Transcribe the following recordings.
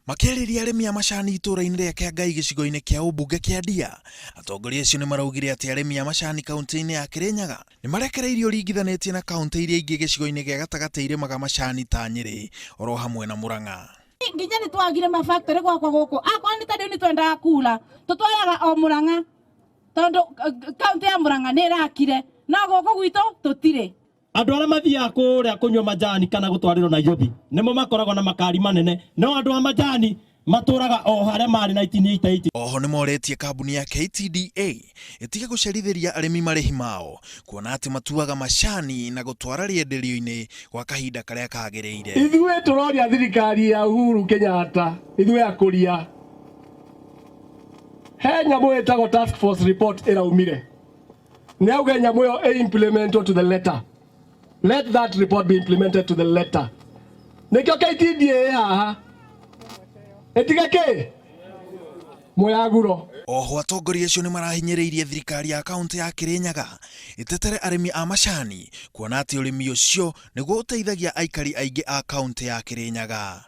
Makĩarĩria arĩmi a macani itũũra-inĩ rĩa Kĩangai gĩcigo-inĩ kĩa ũmbunge kĩa Ndia, atongoria acio nĩ maraugire atĩ arĩmi a macani kauntĩ-inĩ ya Kĩrĩnyaga nĩ marekereirio ũringithanĩtie na kauntĩ iria ingĩ gĩcigo-inĩ gĩa gatagatĩ irĩmaga macani ta Nyĩrĩ oro hamwe na Mũrang'a. Nginya nĩ twagire ma factory gwakwa gũkũ akorwo nĩ ta rĩu nĩ twendaga kura tũtwaraga o Mũrang'a tondũ kaunti ya Mũrang'a nĩ ĩrakire no gũkũ gwitũ tũtirĩ. Andũ arĩa mathiaga kũrĩa kũnyua majani kana gũtwarĩrwo Nairobi nĩmo makoragwo na makari manene, no andũ a majani matũraga o harĩa marĩ 1988. Oho nĩmoretie kambuni ya KTDA ĩtige gũcerithĩria arĩmi marĩhi mao kuona atĩ matuaga macani na gũtwara rĩenderio-inĩ gwa kahinda karĩa kagĩrĩire. Ithuĩ tũroria thirikari ya Uhuru Kenyatta, ithuĩ akũria, he nyamũ ĩtagwo task force report ĩraumire. Nĩ auge nyamũ ĩyo ĩ implementwo to the letter. Let that report be implemented to the letter. Nĩkĩo KTDA ĩ haha ĩtige kĩ mũyaguro. Oho atongoria acio nĩmarahinyĩrĩirie thirikari ya kauntĩ ya Kirinyaga ĩtetere arĩmi a macani kuona atĩ ũrĩmi ũcio nĩguo ũteithagia aikari aingĩ a kauntĩ ya Kirinyaga.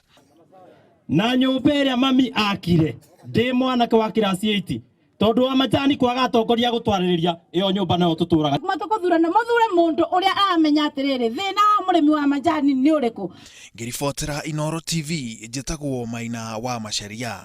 Na nyũmba ĩrĩa mami akire ndĩ mwanake wa kĩraci 8 Tondu wa majani kwaga atongoria gutwaririria iyo nyumba nayo tuturaga. Matukuthurana muthure mundu uria aramenya atiriri thina wa murimi wa majani ni uriku. Ngĩribotera Inooro TV, njĩtagwo Maina wa Macharia.